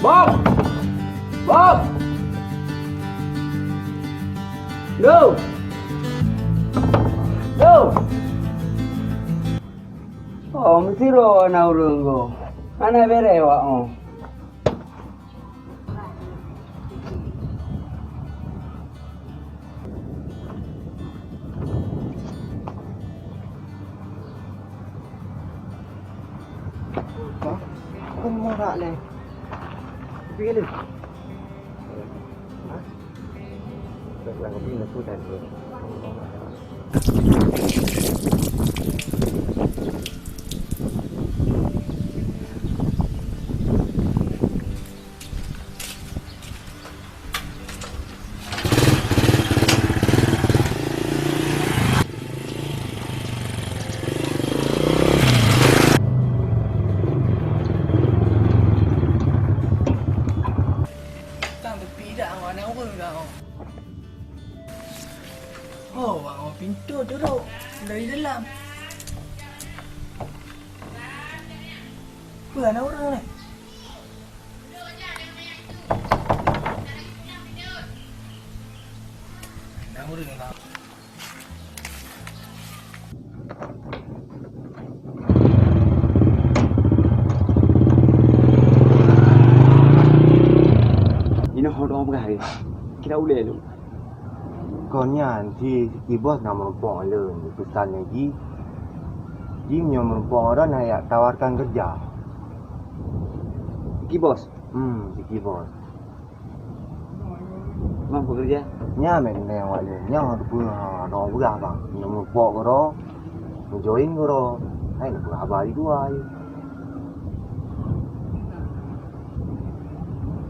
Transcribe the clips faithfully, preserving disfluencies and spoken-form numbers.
Bob! Bob! Duh! Duh! Oh, meusidroe na ureueng goh. Hana bèrèh awak nyoe. Kon murak lé. Pilih. Tang tepi dak, awak na ureueng dak, oh. Oh, awak pintoe turok dari dalam. Peue na ureueng ni? Na ureueng dak? Inoe hot oh peugah, kira ulèe lôn. Kon nyan si, si Bos na meurumpok lôn, peusan lé jih. Jih meunyoe meurumpok droen, na jak tawarkan keureuja. Si Bos? Hmm, si Bos. Mang peue keureuja? Nyan meunan lé awak nyoe. Nyan teupeue, ha, droe beurah bang. Nyoe mupok keudroe, meujoin keudroe. Hai, neupeugah haba di luwa.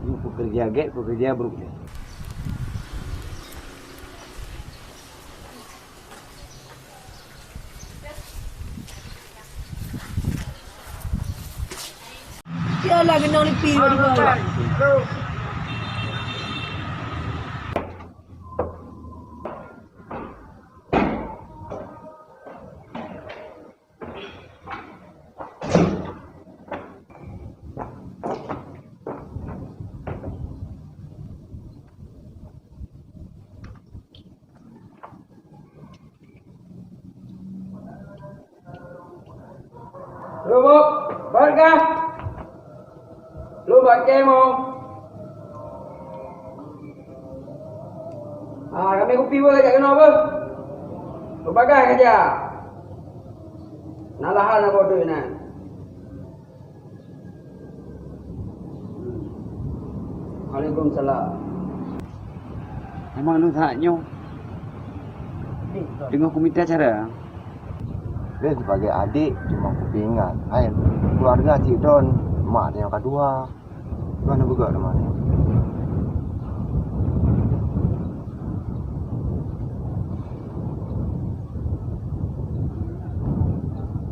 Nyoe peue keureuja gét, peue keureuja brôk lé. Yalah, keunoe lipi bak luwa. Lubuk, bot kah? Lubuk kemo. Ah, kami kupi boleh jak kena apa? Berbagai kerja. Nah, lahan apa tu, Inan? Waalaikumsalam. Memang lôn that nyoe. Teungoh kumita cara. Lôn sibagai adék cuma kupeuingat, hai keuluwarga cit droen, mak tanyoe ka tuha. Meunan beugöt teuma nyoe.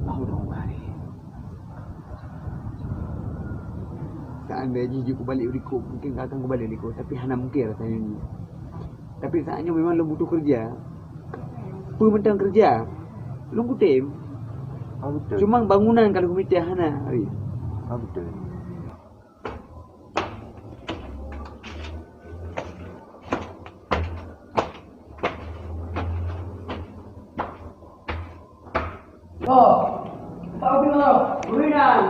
Mau dong, mari. Seandai jih jeuet kubalek u likôt, mungken ka akan kubalek u likôt, tapi hana mungken rasanya nyoe. Tapi saat nyoe memang lôn butuh keureuja. Peue mantong keureuja, lôn kutem. Ah, beutôi. Cuma bangunan ka lôn mita hana, Arif. Ah, beutôi. Oh, empat puluh lima, beri nan.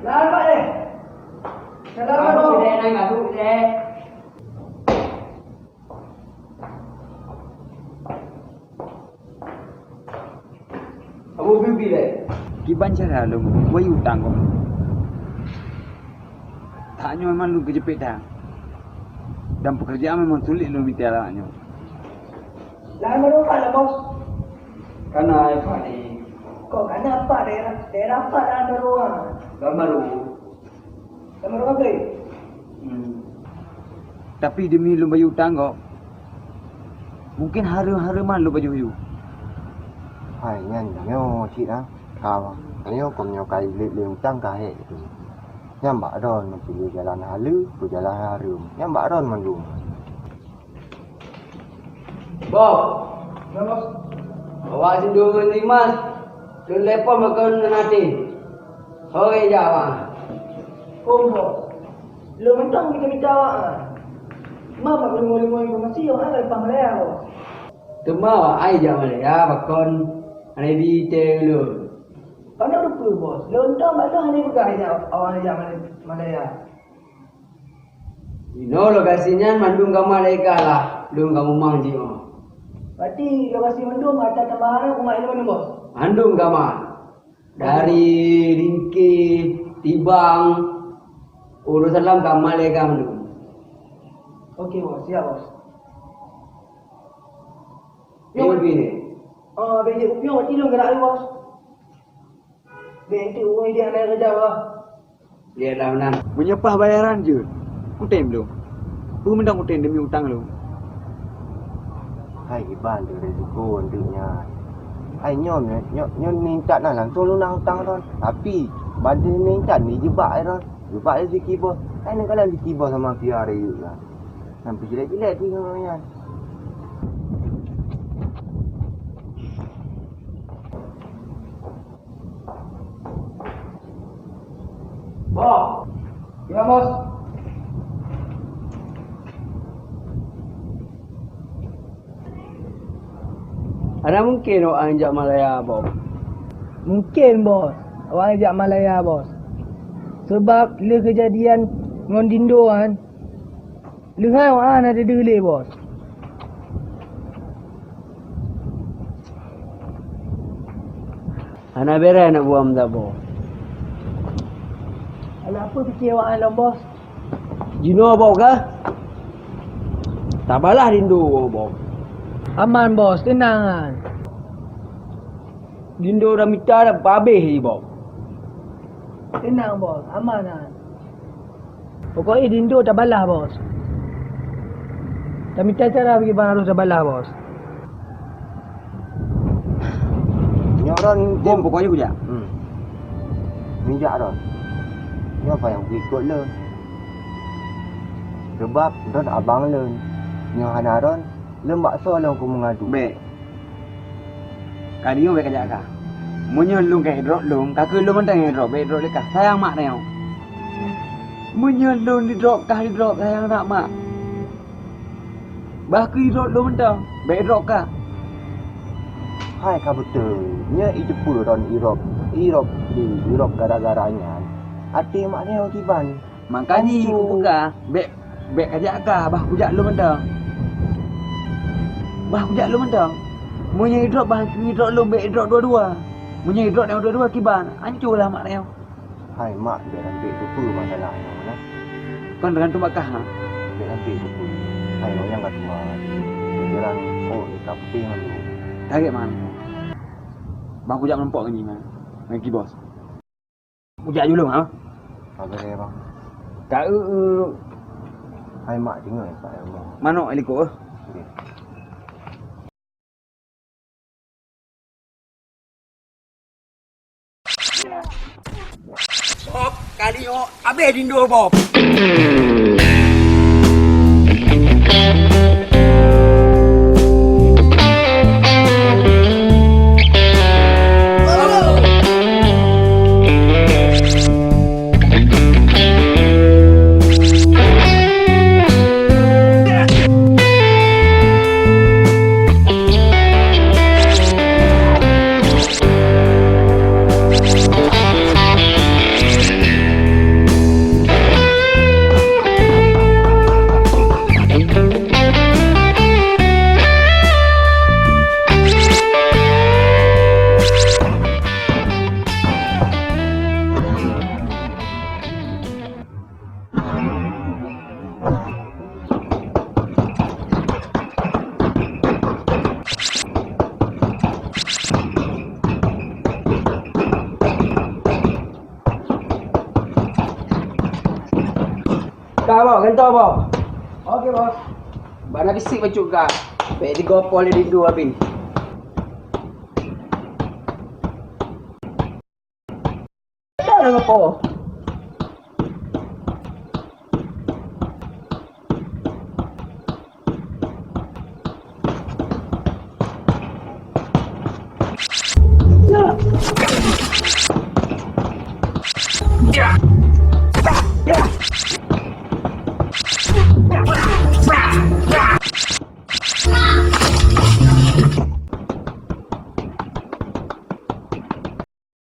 Lapan deh. Selamat, Bang. Deh, nan gaduh deh. Abu Bibi deh. Kiban cara lôn bayeue utang kah? Tanyoe memang lôn keujeuet that. Dan peukeurjaan memang sulet lôn mita lagak nyoe. Laén baroe pat lah, Bos? Kana, Pak, ni. Kok kana pat daerah, daerah pat laén baroe, ha? Laén baroe. Laén baroe kabeh? Hmm. Tapi demi lôn bayeue utang kah, mungken hareuem-hareuem lôn bayeue-bayeue. Hai, nyan nyoe cit ah. Ka, tanyoe kon nyoe ka ilét lé utang ka hék teuh. Nyan bak droen meupiléh jalan haleue, peue jalan hareuem. Nyan bak droen mandum. Boh, awak sidroe ngon Dimas, telepon makon ngon até. Hôi, jak, Bang. Oh, Bos. Lôn mantong mita-mita awak, ah. Ma bak lôn ngon-ngon informasi awak, ah, leupah Malaya, Bos. Teuma awak ai jak Malaya, pakon hana bi teuh lôn. Kana beutôi, Bos. Lôn mantong bak lôn hana peugah jak awak jak Malaya. Inoe lokasi nyan mandum gama lé ka lah, lôn ka mumang jih nyoe. Berarti lokasi mandum harta tambahan umat ilmu mandum, Bos? Mandum gama. Dari ringkih, tibang, urusan lam gama lé ka mandum. Oke, Bos. Siap, Bos. Pion, pion. Oh, bejek pion, berarti lôn gerak, Bos. Bèk enteuk ureueng idéh hana keureuja, bah. Lihat lah meunan. Meunyoe paih bayaran jeuet, kutem lôn. Peue mantong kutem demi utang lôn. Hai, kiban teuh risiko enteuk nyan. Hai, nyoe, nyoe, nyoe, nyoe intat na langsong lunas utang droen. Tapi, ban teuh intat ni jibak droen. Jibak lé Ziki Bos. Hai, neukalon Ziki Bos sama Pia rayeuk nyan. Sampai jelek-jelek tu nyoe nyan. Bos. Ya, Bos. Hana mungken awak jak Malaya, Bos. Mungken, Bos. Awak jak Malaya, Bos. Seubab lheueh keujadian ngon Dindo nyan, lheueh nyan awak hana deuh lé, Bos. Hana bèrèh aneuk buah meusaboh. Alah, peue pike awak nyan lom, Bos? Jinoe, Bos, ka? Tabalah Dindo, Bos. Aman, Bos, teunang nyan. Dindo dah mita dah habéh jih, Bos. Teunang, Bos, aman nyan. Pokok jih Dindo tabalah, Bos. Tamita cara bagi bang harôh tabalah, Bos. Nyoe droen bom pokok jih kujak. Hmm. Nijak droen. Nyoe payah kuikot lôn. Seubab droen abang lôn. Nyoe hana droen, lôn bak soe lôn keu meungadu. Bèk. Ka deungoe bèk kajak kah. Meunyoe lôn ka idrop lôn, ka keuh lôn mantong idrop, bèk idrop lé kah. Sayang mak tanyoe. Meunyoe lôn idrop kah idrop, sayang that mak. Bah keuh idrop lôn mantong, bèk idrop kah. Hai ka beutôi, nyoe iteupeue droen irop, irop, irop gara-gara nyan. Até mak tanyoe kiban. Maka jih kupeugah, bèk, bèk kajak kah, bah kujak lôn mantong. Bah kujak lôn mantong. Meunyoe idrop, bah idrop lôn, bèk idrop dua-dua. Meunyoe idrop nyang dua-dua kiban, ancô lah mak tanyoe. Hai mak, bèk sampai teupeue masalah nyoe na. Kon teugantung bak kah, ha? Bèk sampai teupeue. Hai, awak nyang ka tuha. Pikiran, oh, ka putéh ngon lôn. Tarek man. Bang kujak meurumpok ngon jih, man. Ngon Ki Bos. Kujak julong, ha? Sabar ya, Bang. Ka, eu, eu. Hai mak, tinggal, Pak, ya Allah. Manok likot, eh? Oke. Bob, kali nyoe abéh Dindo, Bob. Ka, Bob, gantoe, Bob. Oke, Bos. Bana bisik bacut ka. Bèk digopol lé Dindo abéh. Dah, dah, Bob.